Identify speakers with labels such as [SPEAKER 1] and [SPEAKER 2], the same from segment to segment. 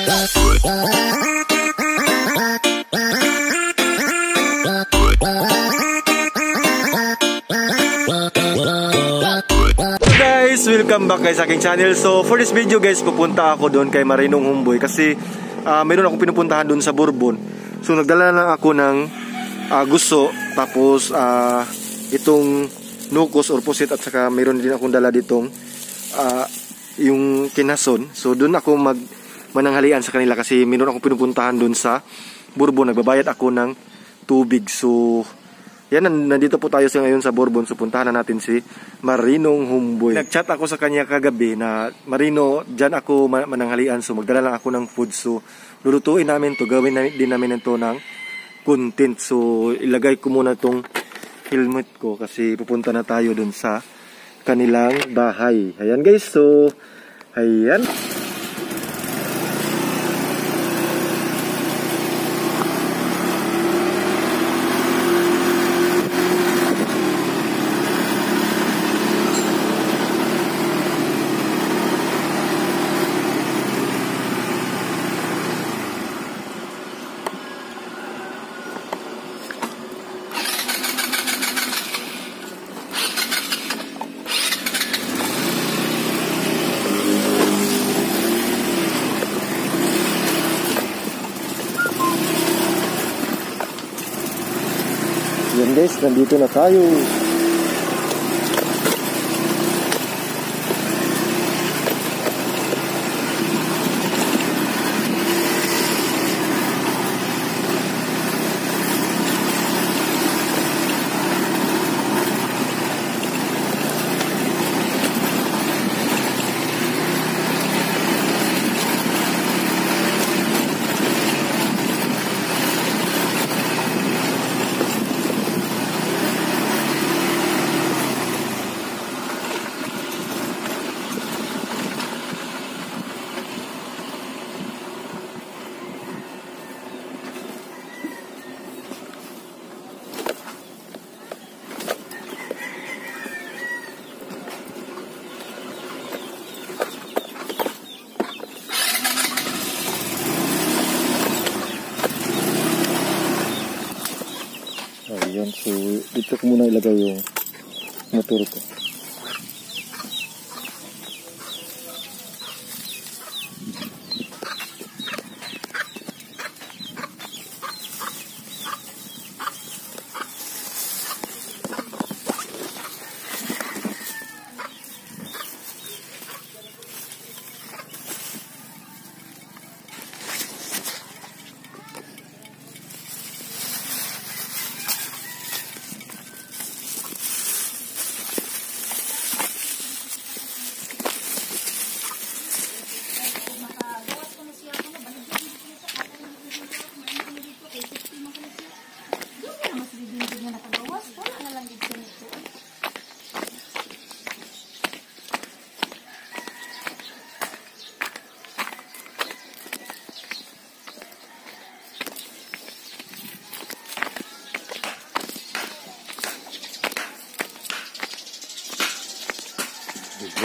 [SPEAKER 1] Guys, welcome back guys sa aking channel. So for this video guys, pupunta ako doon kay Marinong Homeboy kasi meron akong pinupuntahan doon sa Bourbon. So nagdala lang ako ng guso, tapos itong nukos or pusit, at saka meron din akong dala ditong yung kinason. So doon ako mananghalian sa kanila kasi meron akong pinupuntahan doon sa Bourbon. Nagbabayad ako ng tubig. So yan, nandito po tayo sa ngayon sa Bourbon. So puntahan na natin si Marinong Homeboy. Nag-chat ako sa kanya kagabi na, "Marino, dyan ako mananghalian. So magdala lang ako ng food. So lulutuin namin to, gawin din namin ito ng content." So ilagay ko muna tong helmet ko kasi pupunta na tayo dun sa kanilang bahay. Ayan guys, so ayan. Yan guys, nandito na tayo. Ayan, so dito ko muna ilagay yung motor ko.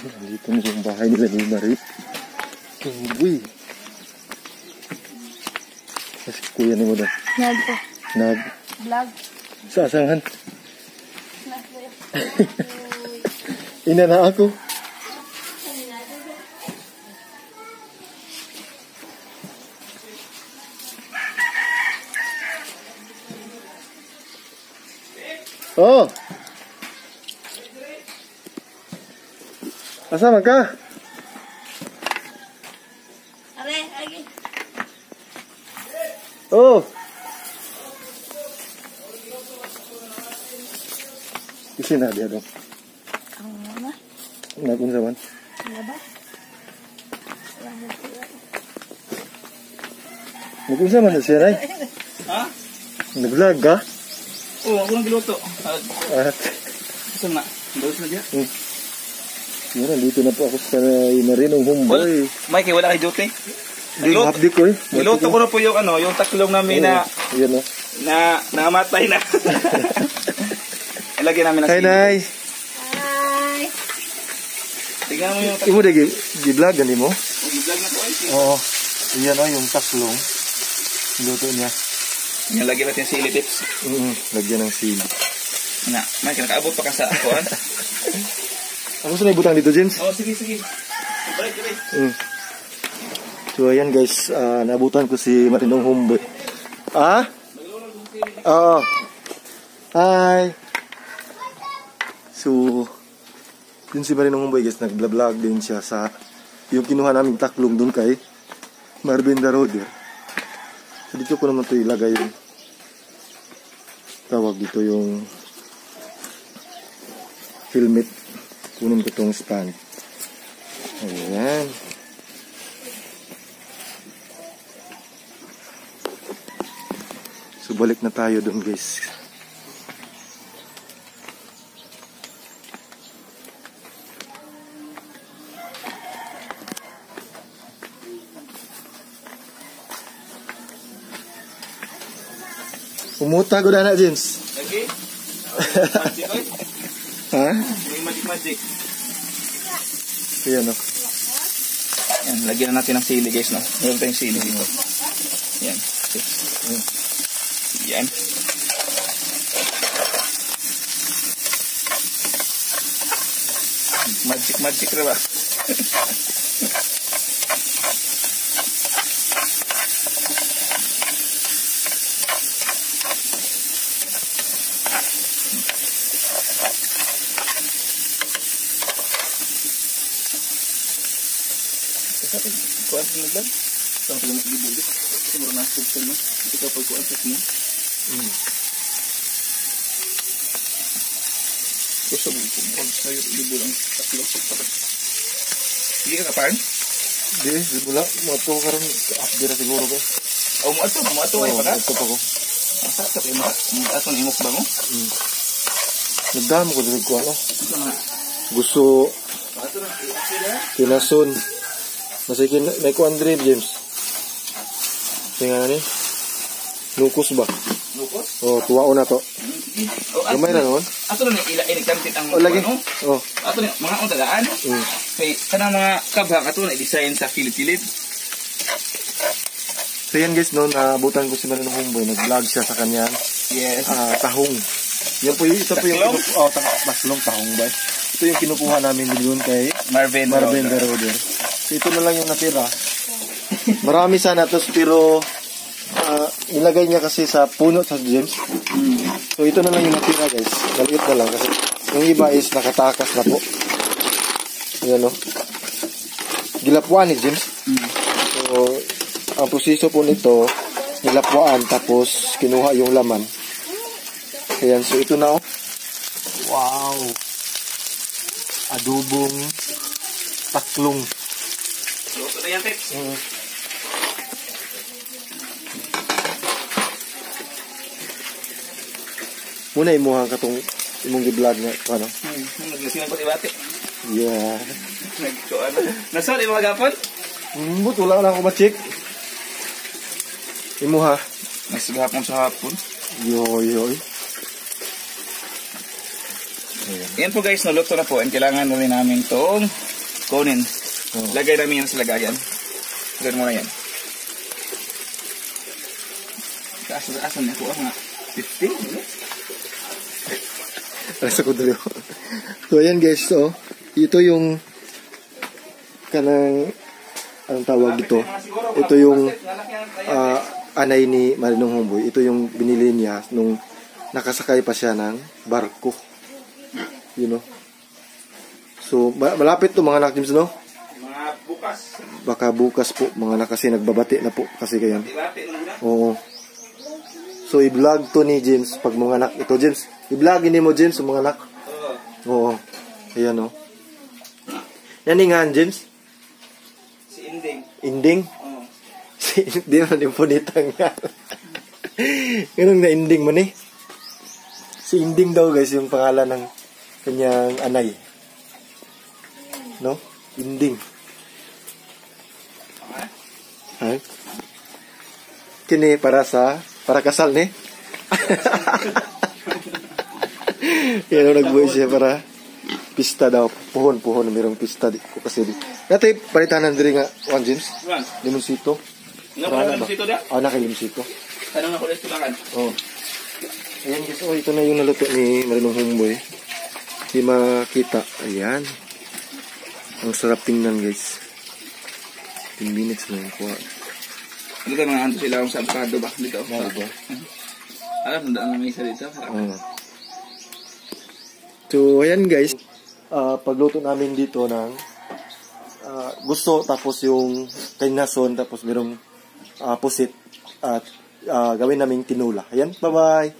[SPEAKER 1] Nandito na yung bahay nila ni Marie. Uy. Kasi kuya ni mo doon.
[SPEAKER 2] Nag.
[SPEAKER 1] Nag.
[SPEAKER 2] Vlog.
[SPEAKER 1] Sa asangan. Ina na ako. Oh. Asa man ka?
[SPEAKER 2] Are, agi.
[SPEAKER 1] Oh. Isi na diya dong.
[SPEAKER 2] Ang mama.
[SPEAKER 1] Nagunsa man.
[SPEAKER 2] Wala ba?
[SPEAKER 1] Nagunsa man na siya, Nay?
[SPEAKER 3] Ha?
[SPEAKER 1] Nag-vlog ka?
[SPEAKER 3] Oo, ako nang giluto.
[SPEAKER 1] At
[SPEAKER 3] Ito na. Balos na diya.
[SPEAKER 1] Yun, nandito na po ako sa Marinong Homeboy.
[SPEAKER 3] Mike, wala kay duty?
[SPEAKER 1] Di, hapdi ko eh.
[SPEAKER 3] Niluto ko na po yung ano, yung taklong namin na
[SPEAKER 1] Yan o.
[SPEAKER 3] na namatay na. Ilagay namin ng
[SPEAKER 1] Hi,
[SPEAKER 3] sili.
[SPEAKER 1] Nay.
[SPEAKER 2] Hi.
[SPEAKER 3] Tignan mo yung
[SPEAKER 1] Imo de gi-vlog gani mo?
[SPEAKER 3] Vlog na ko ay.
[SPEAKER 1] Oo. Iyan o, yung taklong. Luto niya.
[SPEAKER 3] Yan, lagyan natin sili tips.
[SPEAKER 1] Lagyan ng sili.
[SPEAKER 3] Na, may nakaabot pa ka sa kuan.
[SPEAKER 1] Ako sa ibutang dito, James.
[SPEAKER 3] Oh, sige, sige. Balik, balik.
[SPEAKER 1] So ayan guys, naabutan ko si Marinong Homeboy. Ah? Oo. Hi. So, yun si Marinong Homeboy guys, nag-vlog din siya sa yung kinuha naming taklong dun kay Marvin the Roder. So dito ko naman to ilagay yung tawag dito yung helmet. Kunin ko tong stand. Ayan. So balik na tayo dun guys. Umuta ko na James.
[SPEAKER 3] Lagi. Magic, oy.
[SPEAKER 1] Ha?
[SPEAKER 3] May magic magic.
[SPEAKER 1] Ayan o.
[SPEAKER 3] Yan, lagyan na natin ng sili guys, no. Meron tayong sili dito. Yan. Yan. Magic magic ra ba? Kuan sa naglag? Saan ko lumang ibuli? Siguro na sugsan mo. Ikaw pag kuan sa mo. Gusto mo pag sa'yo ibul ang tatlo. Sige ka kaparn?
[SPEAKER 1] Di, wala. Mga karon update na siguro ko.
[SPEAKER 3] Oh, mo ato ay pa ka?
[SPEAKER 1] Ito pa ko.
[SPEAKER 3] Asa sa kay mo ato ni imok ba mo?
[SPEAKER 1] Nagdamo ko dito ko ano.
[SPEAKER 3] Ito na.
[SPEAKER 1] Gusto
[SPEAKER 3] Ato na i-update na.
[SPEAKER 1] kinason. Masiki may kuan diri James. Tingnan ni. Lukos ba?
[SPEAKER 3] Lukos?
[SPEAKER 1] Oh, tuwaon na to.
[SPEAKER 3] Sige. Oh,
[SPEAKER 1] Gamay na noon.
[SPEAKER 3] Ato na ni ila inikantit ang
[SPEAKER 1] Oh, lagi.
[SPEAKER 3] ano?
[SPEAKER 1] Oh.
[SPEAKER 3] Ato ni mga unta daan. Kay kanang mga kabhak ato na i-design sa kilid-kilid.
[SPEAKER 1] So yan guys, no, naabutan ko si Marinong Homeboy. Nag-vlog siya sa kanyang
[SPEAKER 3] Yes.
[SPEAKER 1] tahong. Yan po yung, ito po yung
[SPEAKER 3] Taklong?
[SPEAKER 1] Taklong, tahong ba? Ito yung kinukuha namin din kay
[SPEAKER 3] Marvin.
[SPEAKER 1] Marvin
[SPEAKER 3] Roder.
[SPEAKER 1] the Roder. So ito na lang yung natira. Marami sana to pero nilagay niya kasi sa puno sa James. So ito na lang yung natira guys. Maliit na lang kasi yung iba is nakatakas na po. Ayan o. Gilapwan ni James. So ang proseso po nito, nilapwaan tapos kinuha yung laman. Ayan, so ito na oh. Wow! Adobong taklong.
[SPEAKER 3] Luto na yan, Tips.
[SPEAKER 1] Muna imuha ka tong imong gi-vlog nga ano.
[SPEAKER 3] Naglasing ko ibate.
[SPEAKER 1] Yeah.
[SPEAKER 3] Nagkuan. Nasaan imo gapon?
[SPEAKER 1] But wala na ako ma-check. Imuha.
[SPEAKER 3] Nasugapon sa hapon.
[SPEAKER 1] Yo yo. Ayan.
[SPEAKER 3] Yan po guys, naluto na po. And kailangan na rin namin itong kunin.
[SPEAKER 1] Oh.
[SPEAKER 3] Lagay namin yan sa lagayan. Lagay muna yan. Asa na ako mga 15?
[SPEAKER 1] Asa ko dali. So ayan guys, so ito yung kanang anong tawag dito? Ito yung anay ni Marinong Homeboy. Ito yung binili niya nung nakasakay pa siya ng barko. You know? So malapit to mga anak James, no?
[SPEAKER 3] Mga bukas.
[SPEAKER 1] Baka bukas po mga anak kasi nagbabati na po kasi kayan. Oo. So i-vlog to ni James pag mga anak ito James. I-vlog ini mo James mga anak. Oo. Ayan oh. Naningan James?
[SPEAKER 3] Si Inding.
[SPEAKER 1] Inding?
[SPEAKER 3] Oo.
[SPEAKER 1] Si Inding man yung punitang nga. Ganun na Inding man eh. Si Inding daw guys yung pangalan ng kanyang anay. No? Inding. Ha? Kini para kasal ni. Yan ang nagbuhay siya para pista daw. Puhon, merong pista di ko kasi di. Natay palitanan diri nga one James.
[SPEAKER 3] One.
[SPEAKER 1] Limonsito.
[SPEAKER 3] Nga
[SPEAKER 1] Rana
[SPEAKER 3] pala
[SPEAKER 1] ba?
[SPEAKER 3] dito da.
[SPEAKER 1] Ah, nakilimsito.
[SPEAKER 3] Tanong ako dito bakan.
[SPEAKER 1] Oh. Ayan guys, oh, ito na yung naluto ni Marinong Homeboy. Hindi makita. Ayan. Ang sarap tingnan, guys. 10 minutes na yung kuha.
[SPEAKER 3] Ano ka mga anto sila sa avocado ba dito?
[SPEAKER 1] Na, diba?
[SPEAKER 3] Alam, daan na may isa dito.
[SPEAKER 1] Oo. So, ayan guys. Pagluto namin dito ng gusto, tapos yung kaynason, tapos merong pusit at gawin naming tinula. Ayan, bye-bye!